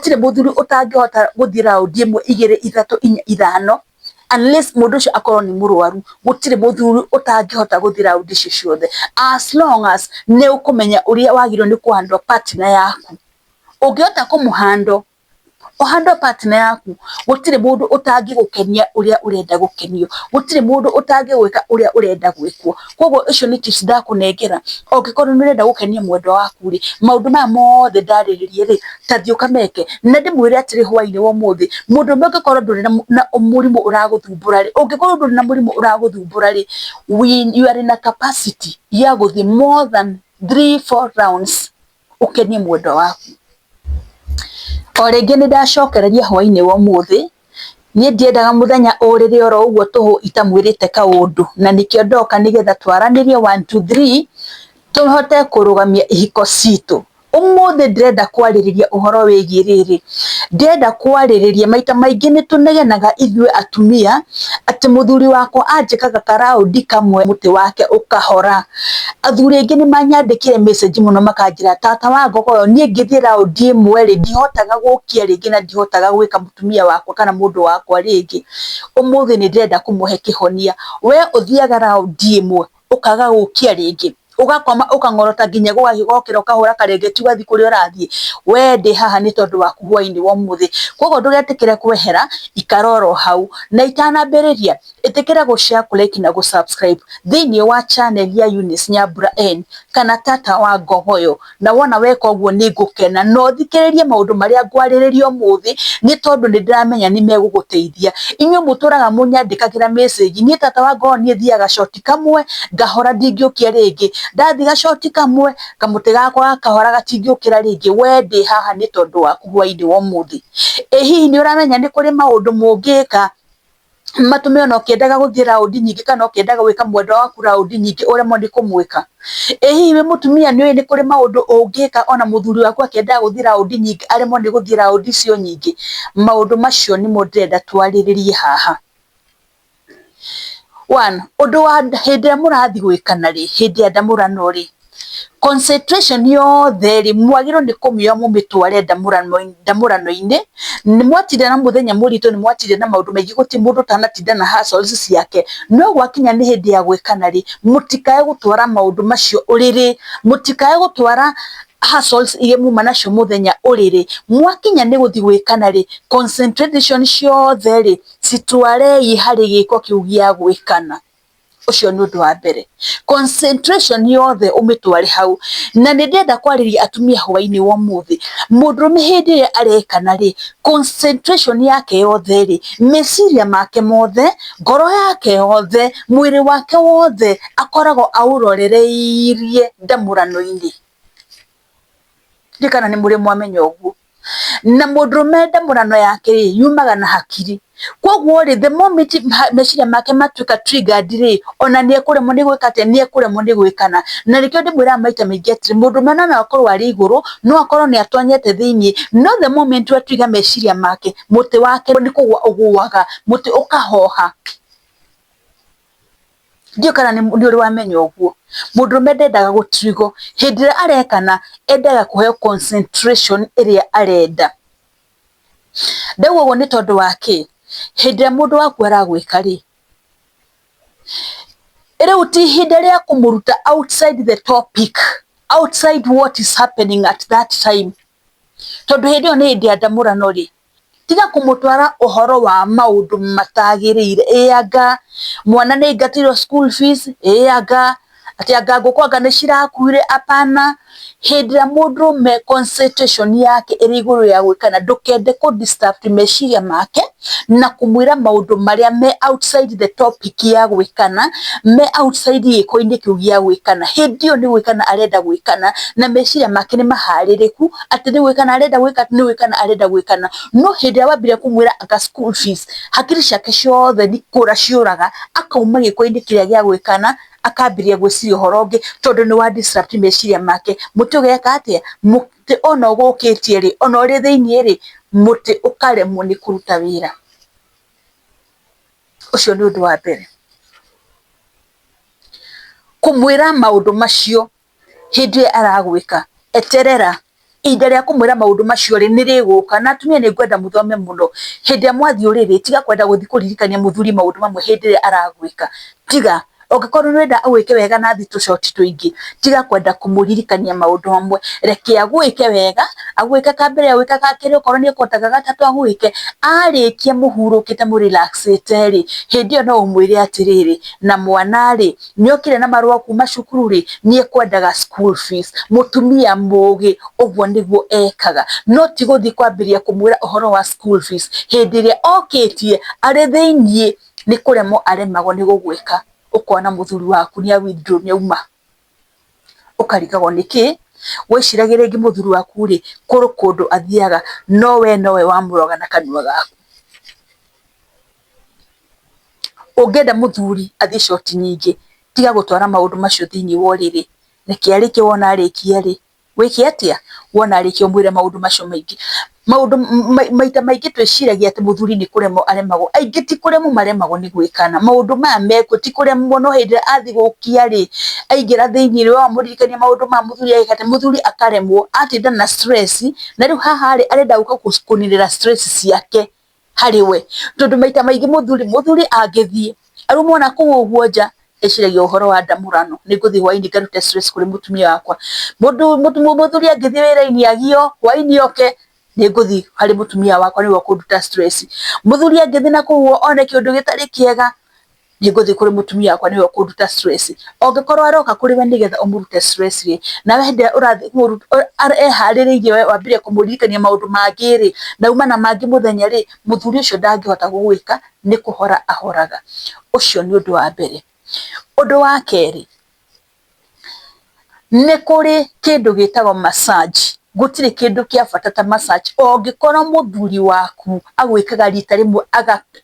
Gũtirĩ mũthuri ũtangĩhota gũthiĩ raundi ĩmwe, igĩrĩ, ithatũ, inya, ithano, unless mũndũ ũcio akorwo nĩ mũrwaru. Gũtirĩ mũthuri ũtangĩhota gũthiĩ raundi icio ciothe, as long as nĩ ũkũmenya ũrĩa wagĩrĩirwo nĩ kũhandle partner yaku. Ũngĩhota kũmũhandle, ũhandle partner yaku, gũtirĩ mũndũ ũtangĩgũkenia ũrĩa ũrenda gũkenio, gũtirĩ mũndũ ũtangĩgwĩka ũrĩa ũrenda gwĩkwo. Koguo icio nĩ tips ndakũnengera. Ũngĩkorwo nĩ ũrenda gũkenia mwendwa waku rĩ, maũndũ maya mothe ndarĩrĩria rĩ, ta thiĩ ũkameke. Na ndĩmwĩre atĩrĩ, hwainĩ wa ũmũthĩ, mũndũ ũmwe, ũngĩkorwo ndũrĩ na mũrimũ ũragũthumbũra rĩ, ũngĩkorwo ndũrĩ na mũrimũ ũragũthumbũra rĩ, you are in a capacity ya gũthiĩ more than three four rounds ũkenie mwendwa waku. O rĩngĩ nĩ ndacokereria hwainĩ wa ũmũthĩ. Niĩ ndiendaga mũthenya ũrĩre oro ũguo tũhũ itamwĩrĩte kaũndũ, na nĩkĩo ndoka nĩgetha twaranĩrie one two three, tũhote kũrũgamia ihiko citũ. Ũmũthĩ ndĩrenda kwarĩrĩria ũhoro wĩgiĩ rĩrĩ, ndĩrenda kwarĩrĩria, maita maingĩ nĩ tũnegenaga ithuĩ atumia atĩ mũthuri wakwa anjĩkaga karaundi kamwe, mũtĩ wake ũkahora. Athuri aingĩ nĩ manyandĩkĩre message mũno makanjĩra, "Tata wa Ngogoyo, niĩ ngĩthiĩ raundi ĩmwe rĩ, ndihotaga gũkia rĩngĩ na ndihotaga gwĩka mũtumia wakwa kana mũndũ wakwa rĩngĩ." Ũmũthĩ nĩ ndĩrenda kũmũhe kĩhonia. We ũthiaga raundi ĩmwe ũkaga gũkia rĩngĩ, ũgakoma, ũkang'orota nginya gũgakĩra, ũkahũra karengeti, ũgathiĩ kũrĩa ũrathiĩ, we ndĩ haha nĩ tondũ waku hwainĩ wa ũmũthĩ. Koguo ndũgetĩkĩre kwehera, ikara oro hau. Na itanambĩrĩria, ĩtĩkĩra gũ share, kũ like na gũ subscribe thĩinĩ wa channel ya Eunice Nyambura N kana Tata wa Ngogoyo. Na wona weka ũguo nĩ ngũkena, na ũthikĩrĩrie maũndũ marĩa ngwarĩrĩria ũmũthĩ, nĩ tondũ nĩ ndĩramenya nĩ megũgũteithia. Inyuĩ mũtũraga mũnyandĩkagĩra message, "Niĩ Tata wa Ngogoyo, niĩ thiaga shot kamwe ngahora, ndingĩũkia rĩngĩ. Ndathiĩ gacoti kamwe, kamũtĩ gakwa gakahora, gatingĩũkĩra rĩngĩ." We ndĩ haha nĩ tondũ waku hwainĩ wa ũmũthĩ. Ĩ hihi nĩ ũramenya nĩ kũrĩ maũndũ mũngĩka matũme ona ũkĩendaga gũthiĩ raundi nyingĩ kana ũkĩendaga gwĩka mwendwa waku raundi nyingĩ ũremwo nĩ kũmwĩka? Ĩ hihi wĩ mũtumia nĩ ũĩ nĩ kũrĩ maũndũ ũngĩka ona mũthuri waku akĩendaga gũthiĩ raundi nyingĩ aremwo nĩ gũthiĩ raundi icio nyingĩ? Maũndũ macio nĩmo ndĩrenda twarĩrĩrie haha. One, ũndũ wa hĩndĩ ĩrĩa mũrathiĩ gwĩkana rĩ, hĩndĩ ya ndamũrano rĩ, concentration yothe rĩ, mwagĩrĩirwo nĩ kũmĩoya mũmĩtware ndamũrano-inĩ. Nĩ mwatinda na mũthenya mũritũ, nĩ mwatinda na maũndũ maingĩ, gũtirĩ mũndũ ũtanatinda na hustles ciake, no gwakinya nĩ hĩndĩ ya gwĩkana rĩ, mũtikae gũtwara maũndũ macio ũrĩrĩ, mũtikae gũtwara hustles iria muma nacio mũthenya ũrĩrĩ. Mwakinya nĩ gũthiĩ gwĩkana rĩ, concentration ciothe rĩ, citwarei harĩ gĩko kĩu gĩa gwĩkana. Ũcio nĩ ũndũ wa mbere, concentration yothe ũmĩtware hau. Na nĩ ndĩrenda kwarĩria atumia hwainĩ wa ũmũthĩ. Mũndũrũme hĩndĩ ĩrĩa arekana rĩ, concentration yake yothe rĩ, meciria make mothe, ngoro yake yothe, mwĩrĩ wake wothe akoragwo aũrorereirie ndamũrano-inĩ. Ndiũĩ kana nĩ mũrĩ mwamenya ũguo. Na mũndũrũme ndamũrano yake rĩ, yumaga na hakiri. Koguo rĩ, the moment meciria make matuĩka triggered rĩ, ona nĩ ekũremwo nĩ gwĩka atĩa? Nĩ ekũremwo nĩ gwĩkana. Na nĩkĩo ndĩmwĩraga maita maingĩ atĩrĩ, mũndũrũme no akorwo arĩ igũrũ, no akorwo nĩ atonyete thĩiniĩ, no the moment watuiga meciria make, mũtĩ wake nĩ kũgũa ũgũaga, mũtĩ ũkahoha. Ndiũĩ kana nĩ ũrĩ wamenya ũguo. Mũndũrũme ndendaga gũtrigwo hĩndĩ ĩrĩa arekana, endaga kũheo concentration ĩrĩa arenda. Ndauga ũguo nĩ tondũ wa kĩ? Hĩndĩ ĩrĩa mũndũ waku aragwĩka rĩ, rĩu ti ihinda rĩa kũmũruta outside the topic, outside what is happening at that time, tondũ hĩndĩ ĩyo nĩ hĩndĩ ya ndamũrano rĩ, tiga kũmũtwara ũhoro wa maũndũ matagĩrĩire. Ĩ anga mwana nĩ aingatĩirwo school fees, ĩ anga atĩ anga ngũkũ anga nĩ cirakuire. Apana. Hĩndĩ ĩrĩa mũndũrũme concentration yake ĩrĩ igũrũ ya gwĩkana, ndũkende kũ disturb meciria make na kũmwĩra maũndũ marĩa me outside the topic ya gwĩkana, me outside gĩko-inĩ kĩu gĩa gwĩkana. Hĩndĩ ĩyo nĩ gwĩkana arenda gwĩkana, na meciria make nĩ maharĩrĩku atĩ nĩ gwĩkana arenda gwĩka, nĩ gwĩkana arenda gwĩkana. No hĩndĩ ĩrĩa wambire kũmwĩra anga school fees, hakiri ciake ciothe nĩ kũra ciũraga, akauma gĩko-inĩ kĩrĩa gĩa gwĩkana, akambĩrĩria gwĩciria ũhoro ũngĩ, tondũ nĩ wa disrupt meciria make. Mũtĩ ũgeka atĩa? Mũtĩ ona ũgũkĩtie rĩ, ona ũrĩ thĩiniĩ rĩ, mũtĩ ũkaremwo nĩ kũruta wĩra. Ũcio nĩ ũndũ wa mbere. Kũmwĩra maũndũ macio hĩndĩ ĩrĩa aragwĩka, eterera. Ihinda rĩa kũmwĩra maũndũ macio rĩ, nĩ rĩgũka. Na atumia nĩ ngwenda mũthome mũno. Hĩndĩ ĩrĩa mwathiĩ ũrĩrĩ, tiga kwenda gũthiĩ kũririkania mũthuri maũndũ mamwe hĩndĩ ĩrĩa aragwĩka. Tiga. Ũngĩkorwo nĩ ũrenda agwĩke wega na athiĩ tũcoti tũingĩ, tiga kwenda kũmũririkania maũndũ mamwe. Reke agwĩke wega, agwĩke ka mbere, agwĩke ka kerĩ, okorwo nĩ ekũhotaga gatatũ agwĩke. Arĩkia mũhurũkĩte mũ relax ĩte rĩ, hĩndĩ ĩyo no ũmwĩre atĩrĩrĩ, na mwana rĩ, nĩ okire na marũa kuma cukuru rĩ, nĩ ekwendaga school fees. Mũtumia mũgĩ ũguo nĩguo ekaga, no ti gũthiĩ kwambĩrĩria kũmwĩra ũhoro wa school fees hĩndĩ ĩrĩa okĩtie arĩ thĩiniĩ nĩ kũremwo aremagwo nĩ gũgwĩka. Ũkona mũthuri waku nĩ a withdraw nĩ auma, ũkarigagwo nĩkĩ. Wĩciragia rĩngĩ mũthuri waku rĩ, kũrĩ kũndũ athiaga, no we nowe wamũroga na kanua gaku. Ũngĩenda mũthuri athiĩ coti nyingĩ, tiga gũtwara maũndũ macio thĩiniĩ wa ũrĩrĩ. Reke arĩkie, wona arĩkia rĩ, wĩke atĩa? Wona arĩkia ũmwĩre maũndũ macio maingĩ. Maũndũ maita maingĩ twĩciragia atĩ mũthuri nĩ kũremwo aremagwo. Aingĩ ti kũremwo maremagwo nĩ gwĩkana. Maũndũ maya mekuo ti kũremwo, no hĩndĩ ĩrĩa athiĩ gũkia rĩ, aingĩra thĩiniĩ rĩ, wamũririkania maũndũ ma mũthuri ageka atĩa, mũthuri akaremwo, atinda na stress, na rĩu haha rĩ, arenda gũka kũninĩra stress ciake harĩ we. Tondũ maita maingĩ mũthuri, mũthuri angĩthiĩ arumwo na kũu ũguo nja, eciragia ũhoro wa ndamũrano, nĩ ngũthiĩ hwainĩ ngarute stress kũrĩ mũtumia wakwa. Mũthuri angĩthiĩ wĩra-inĩ agio, hwainĩ oke, nĩ ngũthiĩ harĩ mũtumia wakwa nĩwe ũkũnduta stress. Mũthuri angĩthiĩ na kũu one kĩũndũ gĩtarĩ kĩega, nĩ ngũthiĩ kũrĩ mũtumia wakwa nĩwe ũkũnduta stress. Ũngĩkorwo aroka kũrĩ we nĩgetha ũmũrute stress rĩ, nawe hĩndĩ ĩrĩa ũrathiĩ eharĩrĩirie we wambĩrĩria kũmũririkania maũndũ mangĩ rĩ, na uma na mangĩ mũthenya rĩ, mũthuri ũcio ndangĩhota gũgwĩka, nĩ kũhora ahoraga. Ũcio nĩ ũndũ wa mbere. Ũndũ wa kerĩ, nĩ kũrĩ kĩndũ gĩtagwo massage. Gũtirĩ kĩndũ kĩa bata ta massage. Ũngĩkorwo mũthuri waku agwĩkaga rita rĩmwe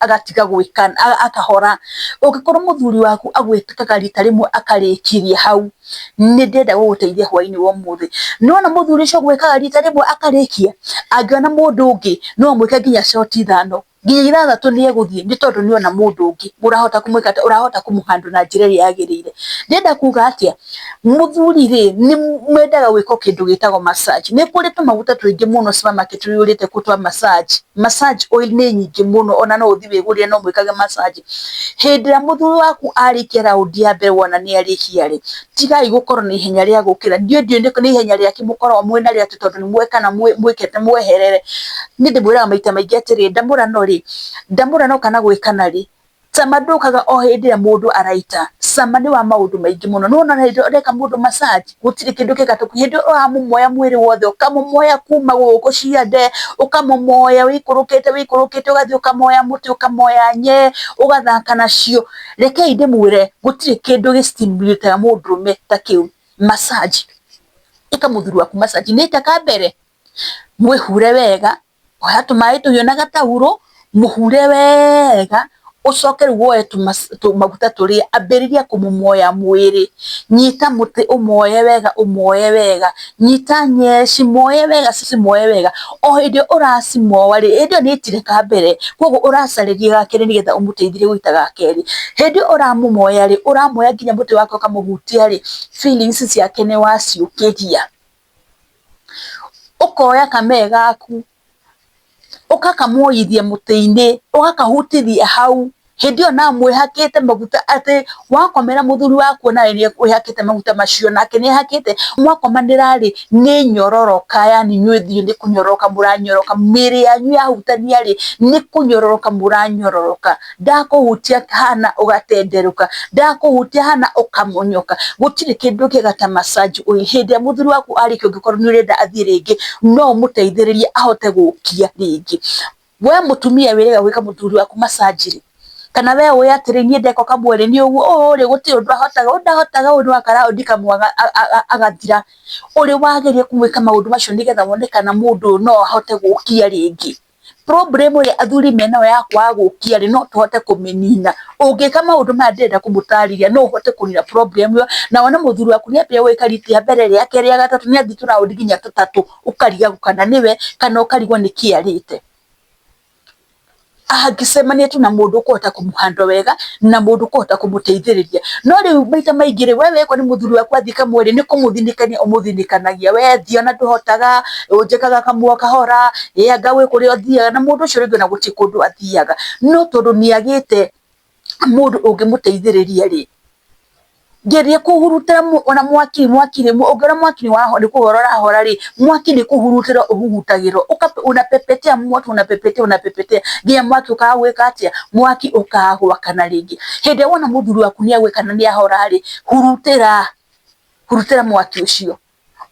agatiga gwĩka, akahora. Ũngĩkorwo mũthuri waku agwĩkaga rita rĩmwe akarĩkĩria hau, nĩ ndĩrenda gũgũteithia hwainĩ wa ũmũthĩ. Nĩwona mũthuri ũcio ũgwĩkaga rita rĩmwe akarĩkia, angĩona mũndũ ũngĩ no amwĩke nginya coti ithano, nginya ithathatũ nĩ egũthiĩ, nĩ tondũ nĩ ona mũndũ ũngĩ ũrahota kũmwĩka atĩa, ũrahota kũmũ handle na njĩra ĩrĩa yagĩrĩire. Ndĩrenda kuga atĩa, mũthuri rĩ, nĩ mendaga gwĩkwo kĩndũ gĩtagwo massage. Nĩ kũrĩ tũmaguta tũingĩ mũno supermarket tũiyũrĩte kuo twa massage. Massage oil nĩ nyingĩ mũno, ona no ũthiĩ wĩgũrĩre no mwĩkage massage. Hĩndĩ ĩrĩa mũthuri waku arĩkia raundi ya mbere wona nĩ arĩkia rĩ, tigai gũkorwo na ihenya rĩa gũkĩra. Niĩ ndiũĩ nĩ ihenya rĩakĩ mũkoragwo mwĩnarĩo atĩ tondũ nĩ mwekana mwĩkĩte mweherere. Niĩ ndĩmwĩraga maita maingĩ atĩrĩ, ndamũrano rĩ, ndamũrano kana gwĩkana rĩ, cama ndũkaga o hĩndĩ ĩrĩa mũndũ araita. Cama nĩ wa maũndũ maingĩ mũno. Nĩwona hĩndĩ ĩrĩa ũreka mũndũ massage, gũtirĩ kĩndũ kĩega ta hĩndĩ ĩyo ũramũmoya mwĩrĩ wothe, ũkamũmoya kuma gũkũ ciande, ũkamũmoya wĩikũrũkĩte wĩikũrũkĩte, ũgathiĩ ũkamoya mũtĩ, ũkamoya nye, ũgathaka nacio. Rekei ndĩmwĩre gũtirĩ kĩndũ gĩ stimulate mũndũrũme ta kĩu. Massage. Ĩka mũthuri waku massage. Nĩ ĩka ka mbere, mwĩhure wega, oya tũmaĩ tũhiũ na gataurũ, mũhure wega, ũcoke rĩu woe tũmaguta tũrĩa, ambĩrĩria kũmũmoya mwĩrĩ. Nyita mũtĩ ũmoye wega, ũmoye wega. Nyita nye cimoye wega, cimoye wega. O hĩndĩ ĩyo ũracimoa rĩ, hĩndĩ ĩyo nĩ aitire ka mbere, koguo ũracarĩria ga kerĩ nĩgetha ũmũteithie gũita ga kerĩ. Hĩndĩ ĩyo ũramũmoya rĩ, ũramoya nginya mũtĩ wake ũkamũhutia rĩ, feelings ciake nĩ waciũkĩria. Ũkoya kamee gaku, ũgakamuoyithia mũtĩ-inĩ, ũgakahutithia hau. Hĩndĩ ĩyo nawe mwĩhakĩte maguta atĩ wakomera mũthuri waku nawe nĩ wĩhakĩte maguta macio, nake nĩ ehakĩte, mwakomanĩra rĩ, nĩ nyororoka, yani inyuĩ nĩ kũnyororoka mũranyororoka, mĩĩrĩ yanyu yahutania rĩ, nĩ kũnyororoka mũranyororoka. Ndakũhutia hana ũgatenderũka, ndakũhutia hana ũkamonyoka. Gũtirĩ kĩndũ kĩega ta massage oil. Hĩndĩ ĩrĩa mũthuri waku arĩkia ũngĩkorwo nĩ ũrenda athiĩ rĩngĩ, no ũmũteithĩrĩrie ahote gũkia rĩngĩ. We mũtumia wĩrĩga gwĩka mũthuri waku massage rĩ, kana we ũĩ atĩrĩ niĩ ndeka kamwe rĩ, nĩ ũguo, ũyũ rĩ gũtirĩ ũndũ ahotaga, ũyũ ndahotaga, ũyũ no akaraundi kamwe agathira. Ũrĩ wageria kũmwĩka maũndũ macio nĩgetha wone kana mũndũ ũyũ no ahote gũkia rĩngĩ. Problem ĩrĩa athuri menayo ya kwaga gũkia rĩ, no tũhote kũmĩnina. Ũngĩka maũndũ maya ndĩrenda kũmũtarĩria, no ũhote kũnina problem ĩyo, na wone mũthuri waku nĩ ambia gwĩka rita rĩa mbere, rĩa kerĩ, rĩa gatatũ, nĩ athiĩ tũraundi nginya tũtatũ, ũkarigagwo kana nĩwe, kana ũkarigwo nĩkĩ arĩte. Angĩcemania tu na mũndũ ũkũhota kũmũhandwo wega na mũndũ ũkũhota kũmũteithĩrĩria. No rĩu maita maingĩ rĩ, we wekwo nĩ mũthuri waku athiĩ kamwe rĩ, nĩ kũmũthinĩkania ũmũthinĩkanagia, we thiĩ ona ndũhotaga, ũnjĩkaga kamwe kahora, ĩ anga gwĩ kũrĩa ũthiaga, na mũndũ ũcio rĩngĩ ona gũtirĩ kũndũ athiaga. No tondũ nĩ agĩte mũndũ ũngĩmũteithĩrĩria rĩ, geria kũhurutĩra ona mwaki, mwaki ũngĩona mwaki nĩ kũhora ũrahora rĩ, mwaki nĩ kũhurutĩra ũhuhutagĩrwo, unapepetea moto, unapepetea, unapepetea nginya mwaki ũkaga gwĩka atĩa, mwaki ũkaga gwakana rĩngĩ. Hĩndĩ ĩrĩa wona mũthuri waku nĩ agwĩka na nĩ ahora rĩ, hurutĩra, hurutĩra mwaki ũcio,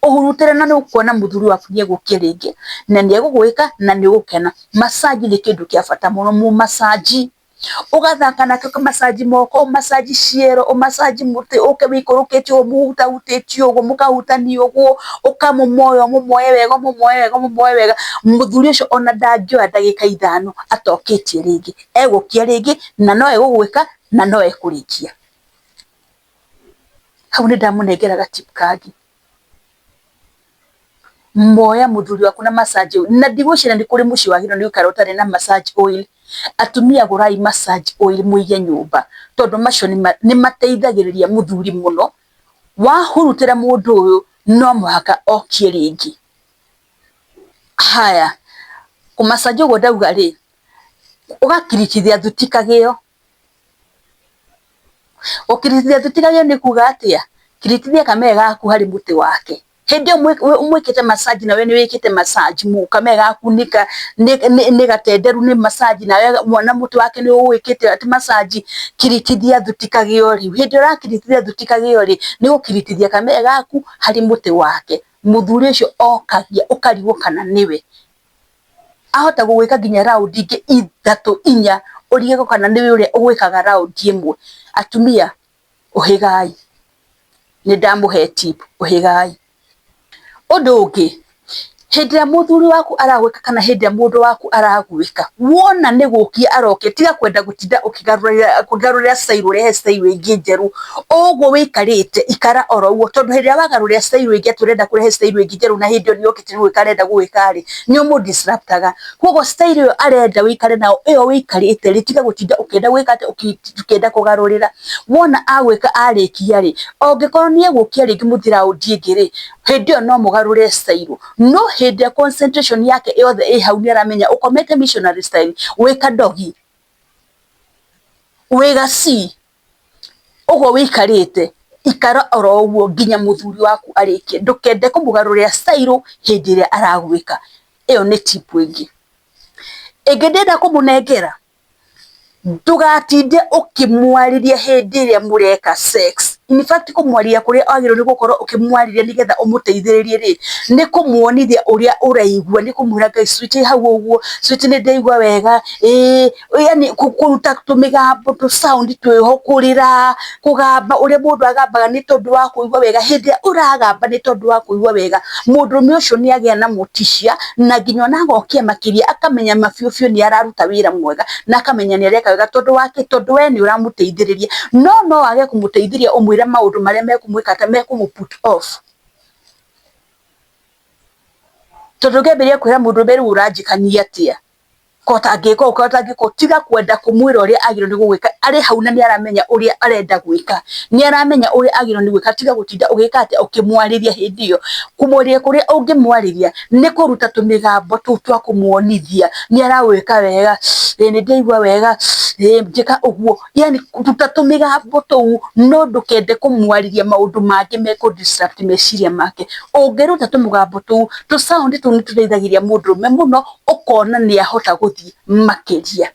ũhurutĩre na nĩ ũkuona mũthuri waku nĩ egũkia rĩngĩ na nĩ egũgwĩka na nĩ ũgũkena. Massage nĩ kĩndũ kĩa bata mũno, mũ massage ũgathaka nake, ũkamacaji moko, ũmacaji ciero, ũmacaji mũtĩ, ũke wĩikũrũkĩte ũguo mũhutahutĩtie ũguo, mũkahutania ũguo, ũkamũmoya ũmũmoe wega, ũmũmoe wega, ũmũmoe wega. Mũthuri ũcio ona ndangĩoya ndagĩka 5 atokĩtie rĩngĩ, egũkia rĩngĩ na no egũgwĩka na no ekũrĩkia. Hau nĩ ndamũnengera ga tip kangĩ. Moya mũthuri waku na massage oil, na ndigwĩciria nĩ kũrĩ mũciĩ wagĩrĩirwo nĩ gũikara ũtarĩ na massage oil. Atumia gũrai massage oil mũige nyũmba, tondũ macio nĩ mateithagĩrĩria mũthuri mũno. Wahurutĩra mũndũ ũyũ no mũhaka okie rĩngĩ. Haya, kũmacaji ũguo ndauga rĩ, ũgakiritithia thuti kagĩo. Gũkiritithia thuti kagĩo nĩ kuga atĩa? Kiritithia kamere gaku harĩ mũtĩ wake. Hĩndĩ ĩyo ũmwĩkĩte massage nawe nĩ wĩkĩte massage, kamere gaku nĩ gatenderu nĩ massage, nawe mwana mũtĩ wake nĩ ũwĩkĩte atĩ massage, kiritithia thuti kagĩo rĩ. Hĩndĩ ĩrĩa ũrakiritithia thuti kagĩo rĩ, nĩ ũgũkiritithia kamere gaku harĩ mũtĩ wake. Mũthuri ũcio okagia ũkarigwo kana nĩwe. Ahota gũgwĩka nginya raundi ingĩ 3 4, ũrigwo kana nĩwe ũrĩa ũgwĩkaga raundi 1. Atumia ũhĩgai, nĩ ndamũhe tip, ũhĩgai. Ũndũ ũngĩ, hĩndĩ ĩrĩa mũthuri waku aragwĩka kana hĩndĩ ĩrĩa mũndũ waku aragwĩka, wona nĩ gũkia arokia, tiga kwenda gũtinda ũkĩgarũrĩra style, ũrehe style ĩngĩ njerũ. Ũguo wĩikarĩte, ikara oro ũguo, tondũ hĩndĩ ĩrĩa wagarũrĩra style ĩngĩ atĩ ũrenda kũrehe style ĩngĩ njerũ na hĩndĩ ĩyo nĩ okĩte nĩ gwĩka arenda gũgwĩka rĩ, nĩ ũmũ disrupt aga. Koguo style ĩyo arenda wĩikare nayo, ĩyo wĩikarĩte rĩ, tiga gũtinda ũkĩenda gwĩka atĩ, ũkĩenda kũgarũrĩra. Wona agwĩka arĩkia rĩ, angĩkorwo nĩ egũkia rĩngĩ mũthiĩ raundi ĩngĩ rĩ, hĩndĩ ĩyo no mũgarũre style. No hĩndĩ ĩrĩa concentration yake yothe ĩ hau nĩ aramenya ũkomete missionary style, wĩka doggy, wĩ gaci, ũguo wĩikarĩte, ikara oro ũguo nginya mũthuri waku arĩkie. Ndũkende kũmũgarũrĩra style hĩndĩ ĩrĩa aragwĩka. Ĩyo nĩ tip ĩngĩ. Ĩngĩ ndĩrenda kũmũnengera, ndũgatinde ũkĩmwarĩria hĩndĩ ĩrĩa mũreka sex. In fact, kũmwarĩria kũrĩa wagĩrĩirwo nĩ gũkorwo ũkĩmwarĩria nĩgetha ũmũteithĩrĩrie rĩ, nĩ kũmuonithia ũrĩa ũraigua, nĩ kũmwĩra Ngai sweet hau ũguo, sweet nĩ ndaigua wega, ĩĩ, yani kũruta tũmĩgambo tũ sound twĩho, kũrĩra, kũgamba ũrĩa mũndũ agambaga nĩ tondũ wa kũigua wega. Hĩndĩ ĩrĩa ũragamba nĩ tondũ wa kũigua wega, mũndũrũme ũcio nĩ agĩa na motisha, na nginya ona agokia makĩria, akamenya mabiũ biũ nĩ araruta wĩra mwega, na akamenya nĩ areka wega tondũ wake, tondũ we nĩ ũramũteithĩrĩria. No no wage kũmũteithĩrĩria ũmwĩre maũndũ marĩa mekũmwĩka atĩ mekũmũ put off. Tondũ ũngĩambĩrĩria kwĩra mũndũrũme rĩu ũranjĩkania atĩa, ko ũtangĩka ũũ, ko ũtangĩka ũũ, tiga kwenda kũmwĩra ũrĩa agĩrĩirwo nĩ gũgwĩka. Arĩ hau na nĩ aramenya ũrĩa arenda gwĩka, nĩ aramenya ũrĩa agĩrĩirwo nĩ gwĩka. Tiga gũtinda ũgĩka atĩa, ũkĩmwarĩria hĩndĩ ĩyo. Kũmwarĩria kũrĩa ũngĩmwarĩria nĩ kũruta tũmĩgambo tũu twa kũmuonithia nĩ aragwĩka wega, ĩĩ nĩ ndaigua wega, ĩĩ njĩka ũguo, yani ruta tũmĩgambo tũu, no ndũkende kũmwarĩria maũndũ mangĩ mekũ disrupt meciria make. Ũngĩruta tũmĩgambo tũu, tũ sound tũu nĩ tũteithagĩrĩria mũndũrũme mũno, ũkona nĩ ahota gũthiĩ makĩria.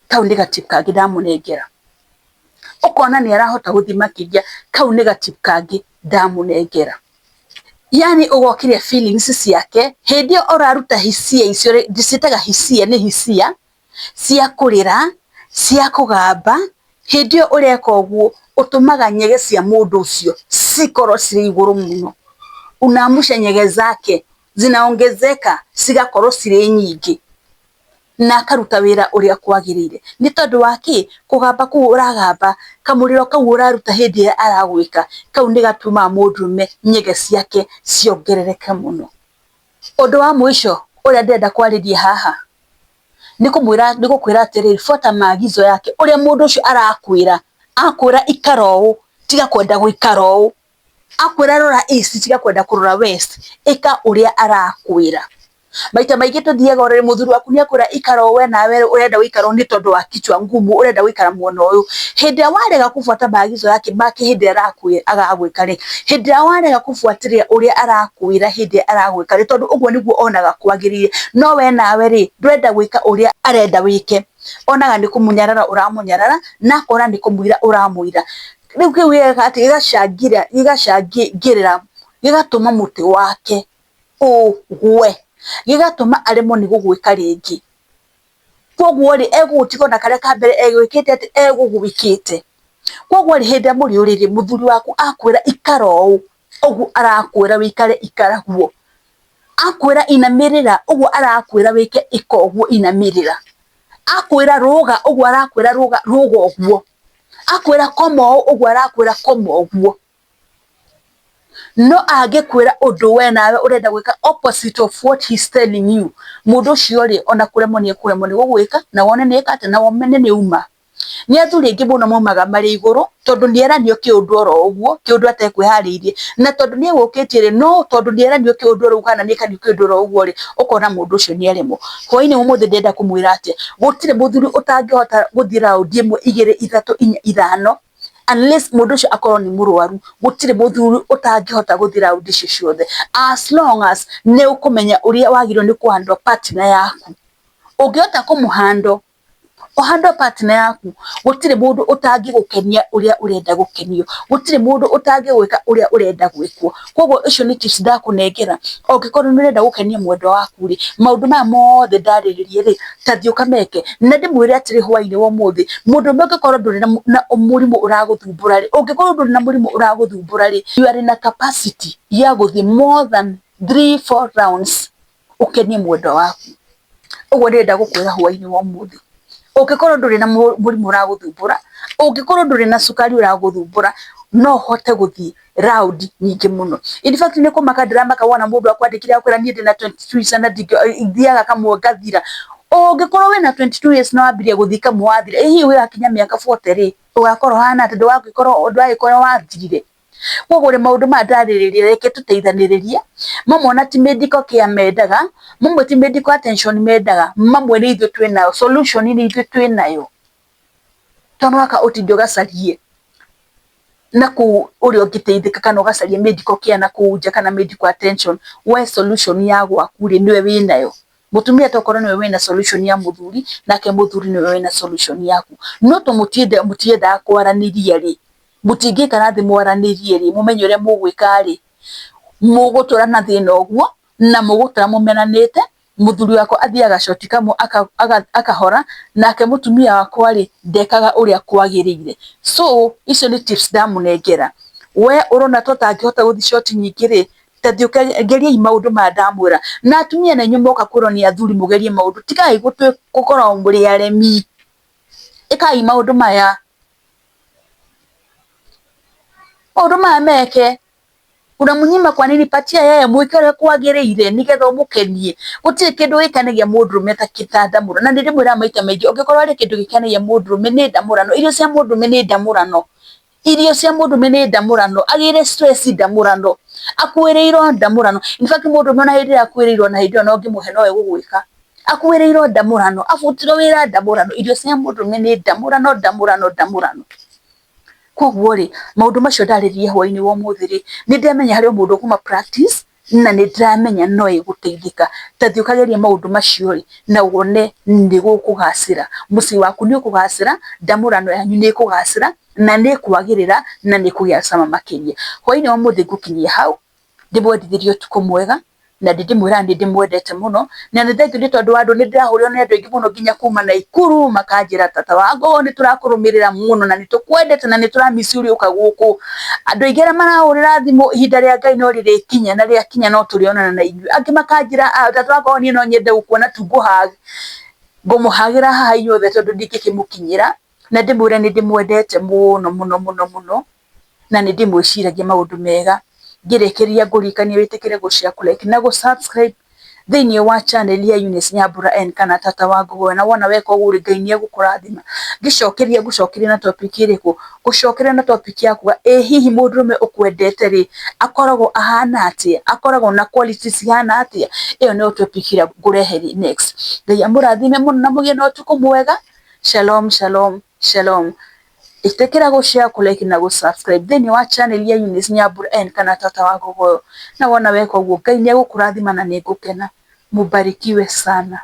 Kau nĩ ga tip kangĩ ndamũnengera. Ũkona nĩ arahota gũthiĩ makĩria, kau nĩ ga tip kangĩ ndamũnengera. Yani ũgokĩria feelings ciake hĩndĩ ĩyo ũraruta hisia icio, ndĩciĩtaga hisia, nĩ hisia cia kũrĩra, cia kũgamba. Hĩndĩ ĩyo ũreka ũguo, ũtũmaga nyege cia mũndũ ũcio cikorwo cirĩ igũrũ mũno. Unaamusha nyege zake zinaongezeka, cigakorwo cirĩ nyingĩ, na akaruta wĩra ũrĩa kwagĩrĩire. Nĩ tondũ wa kĩ? Kũgamba kũu ũragamba, kamũrĩro kau ũraruta hĩndĩ ĩrĩa aragwĩka, kau nĩ gatũmaga mũndũrũme nyege ciake ciongerereke mũno. Ũndũ wa mũico ũrĩa ndĩrenda kwarĩria haha, Nĩ kũmwĩra, nĩ gũkwĩra atĩrĩrĩ, fuata maagizo yake, ũrĩa mũndũ ũcio arakwĩra, akwĩra ikara ũũ, tiga kwenda gũikara ũũ, akwĩra rora east, tiga kwenda kũrora west, ĩka ũrĩa arakwĩra. Maita maingĩ tũthiaga ũrĩrĩ, mũthuri waku nĩ akwĩra ikara ũũ, we nawe ũrenda gũikara ũũ nĩ tondũ wa kichwa ngumu, ũrenda gũikara mwena ũyũ. Hĩndĩ ĩrĩa warega kũbuata maagizo yake make hĩndĩ ĩrĩa aragwĩka rĩ, hĩndĩ ĩrĩa warega kũbuatĩrĩra ũrĩa arakwĩra hĩndĩ ĩrĩa aragwĩka rĩ, tondũ ũguo nĩguo onaga kwagĩrĩire, no we nawe rĩ, ndũrenda gwĩka ũrĩa arenda wĩke. Onaga nĩ kũmũnyarara ũramũnyarara, na akona nĩ kũmũira ũramũira. Rĩu kĩu gĩgeka atĩ, gĩgacangĩra gĩgacangĩrĩra, gĩgatũma mũtĩ wake ũgwe, gĩgatũma aremwo nĩ gũgwĩka rĩngĩ. Koguo rĩ, egũgũtiga ona karĩa ka mbere egwĩkĩte atĩ, egũgwĩkĩte. Koguo rĩ, hĩndĩ ĩrĩa mũrĩ ũrĩrĩ, mũthuri waku akwĩra ikara ũũ, ũguo arakwĩra wĩikare ikara guo. Akwĩra inamĩrĩra, ũguo arakwĩra wĩke ĩka ũguo inamĩrĩra. Akwĩra rũga, ũguo arakwĩra rũga, rũga ũguo. Akwĩra koma ũũ, ũguo arakwĩra koma ũguo. No angĩkwĩra ũndũ we nawe ũrenda gwĩka opposite of what he's telling you, mũndũ ũcio rĩ, ona kũremwo nĩ ekũremwo nĩ gũgwĩka, na wone nĩ eka atĩa, na wone nĩ uma. Nĩ athuri aingĩ mũno maumaga marĩ igũrũ, tondũ nĩ eranio kĩũndũ oro ũguo, kĩũndũ atekwĩharĩirie, na tondũ nĩ egũkĩtie rĩ, no tondũ nĩ eranio kĩũndũ oro ũguo kana nĩ ekanio kĩũndũ oro ũguo rĩ, ũkona mũndũ ũcio nĩ aremwo. Hwainĩ ũmũthĩ ndĩrenda kũmwĩra atĩ, gũtirĩ mũthuri ũtangĩhota gũthiĩ raũndi ĩmwe, igĩrĩ, ithatũ, inya, ithano, unless mũndũ ũcio akorwo nĩ mũrwaru, gũtirĩ mũthuri ũtangĩhota gũthiĩ raũndi icio ciothe, as long as nĩ ũkũmenya ũrĩa wagĩrĩirwo nĩ kũ handle partner yaku. Ũngĩhota kũmũ handle, ũ handle partner yaku, gũtirĩ mũndũ ũtangĩgũkenia ũrĩa ũrenda gũkenio, gũtirĩ mũndũ ũtangĩgwĩka ũrĩa ũrenda gwĩkwo. Koguo icio nĩ tips ndakũnengera, ũngĩkorwo nĩ ũrenda gũkenia mwendwa waku rĩ, maũndũ maya mothe ndarĩrĩria rĩ, ta thiĩ ũkameke. Na ndĩmwĩre atĩrĩ hwainĩ wa ũmũthĩ, mũndũrũme ũngĩkorwo ndũrĩ na mũrimũ ũragũthumbũra rĩ, ũngĩkorwo ndũrĩ na mũrimũ ũragũthumbũra rĩ, you are in a capacity ya gũthiĩ more than 3, 4 rounds ũkenie mwendwa waku. Ũguo ndĩrenda gũkwĩra hwainĩ wa ũmũthĩ. Ũngĩkorwo ndũrĩ na mũrimũ ũragũthumbũra, ũngĩkorwo ndũrĩ na cukari ũragũthumbũra, no ũhote gũthiĩ raũndi nyingĩ mũno. In fact nĩ kũmaka ndĩramaka wona mũndũ akwandĩkire akwĩra niĩ ndĩna 22 years na thiaga kamwe ngathira. Ũngĩkorwo wĩna 22 years na wambirie gũthiĩ kamwe wathira, ĩ hihi wakinya mĩaka 40 rĩ, ũgakorwo ũhana atĩa? Ndũgagĩkorwo wathirire. Koguo rĩ, maũndũ maya ndarĩrĩria reke tũteithanĩrĩrie, mamwe ona ti medical care mendaga, mamwe ti medical attention mendaga, mamwe nĩ ithuĩ twĩnayo, solution nĩ ithuĩ twĩnayo. To mũhaka ũtinde ũgacarie na kũu ũrĩa ũngĩteithĩka kana ũgacaria medical care na kũu nja kana medical attention, we solution ya gwaku rĩ, nĩwe wĩnayo. Mũtumia tokorwo nĩwe wĩna solution ya mũthuri, nake mũthuri nĩwe wĩna solution yaku. No to mũtiendaga kwaranĩria rĩ, mũtingĩikara thĩ mwaranĩrie rĩ, mũmenye ũrĩa mũgwĩka rĩ, mũgũtũra na thĩna ũguo, na mũgũtũra mũmenanĩte, mũthuri wakwa athiaga short kamwe akahora, nake mũtumia wakwa rĩ, ndekaga ũrĩa kwagĩrĩire. So icio nĩ tips ndamũnengera. We ũrona ta ũtangĩhota gũthiĩ short nyingĩ rĩ, ta thiĩ geriai maũndũ maya ndamwĩra. Na atumia na inyuĩ mwoka kwĩrwo nĩ athuri mũgerie maũndũ, tigai gũkorwo mũrĩ aremi. Ĩkai maũndũ maya. Maũndũ maya meke. Unamnyima kwa nini? Patia yeye, mwĩke ũrĩa kwagĩrĩire nĩgetha ũmũkenie. Gũtirĩ kĩndũ gĩkenagia mũndũrũme ta ndamũrano. Na nĩ ndĩmwĩraga maita maingĩ, ũngĩkorwo harĩ kĩndũ gĩkenagia mũndũrũme nĩ ndamũrano. Irio cia mũndũrũme nĩ ndamũrano. Irio cia mũndũrũme nĩ ndamũrano. Agĩre stress ndamũrano. Akuĩrĩirwo ndamũrano. In fact mũndũrũme ona hĩndĩ ĩrĩa akuĩrĩirwo na hĩndĩ ĩyo no ũngĩmũhe nowe gũgwĩka. Akuĩrĩirwo ndamũrano, abutirwo wĩra ndamũrano. Irio cia mũndũrũme nĩ ndamũrano, ndamũrano, ndamũrano. Koguo rĩ, maũndũ macio ndarĩrĩria hwainĩ wa ũmũthĩ rĩ, nĩ ndĩramenya harĩ o mũndũ ũkuma practice, na nĩ ndĩramenya no ĩgũteithĩka. Ta thiĩ ũkagerie maũndũ macio rĩ, na wone nĩ gũkũgacĩra. Mũciĩ waku nĩ ũkũgacĩra, ndamũrano yanyu nĩ ĩkũgacĩra, na nĩ ĩkwagĩrĩra, na nĩ ĩkũgĩa cama makĩria. Hwainĩ wa ũmũthĩ ngũkinyia hau, ndĩmwendithĩrie ũtukũ mwega, na ndĩmwĩraga nĩ ndĩmwendete mũno, na nĩ thengiũ nĩ tondũ wa andũ nĩ ndĩrahũrĩrwo nĩ andũ aingĩ mũno nginya kuma Naikuru, makanjĩra tata wa Ngũgũ nĩ tũrakũrũmĩrĩra mũno na nĩ tũkwendete na nĩ tũra miss ũrĩa ũka gũkũ. Andũ aingĩ arĩa marahũrĩra thimũ ihinda rĩa Ngai no rĩrĩkinya na rĩakinya no tũrĩonana na inyuĩ. Angĩ makanjĩra tata wa Ngũgũ niĩ no nyende gũkuona tu ngũmũhagĩra haha inyuothe tondũ ndingĩkĩmũkinyĩra, na ndĩmwĩre nĩ ndĩmwendete mũno mũno mũno mũno, na nĩ ndĩmwĩciragia maũndũ mega. Ngĩrĩkĩrĩria ngũririkanie wĩtĩkĩre gũ share, kũ like na gũ subscribe. Thĩinĩ wa channel ya Eunice Nyambura N kana Tata wa Ngũgũwe, na wona weka ũguo rĩ, Ngai nĩ egũkũrathima. Ngĩcokeria ngũcokeria na topic ĩrĩkũ? Ngũcokeria na topic ya kuga ĩ hihi mũndũrũme ũkwendete rĩ, akoragwo ahana atĩa? Akoragwo na qualities cihana atĩa? Ĩyo nĩyo topic ĩrĩa ngũreheria next. Ngai amũrathime mũno na mũgĩe na ũtukũ mwega. Shalom, shalom, shalom. Ĩtĩkĩra gũ share, kũ like na gũ subscribe thĩinĩ wa channel ya Eunice Nyambura N kana Tata wa Ngũgũyũ. Na wona weka ũguo, Ngai nĩ egũkũrathima na nĩ ngũkena. Mubarikiwe sana.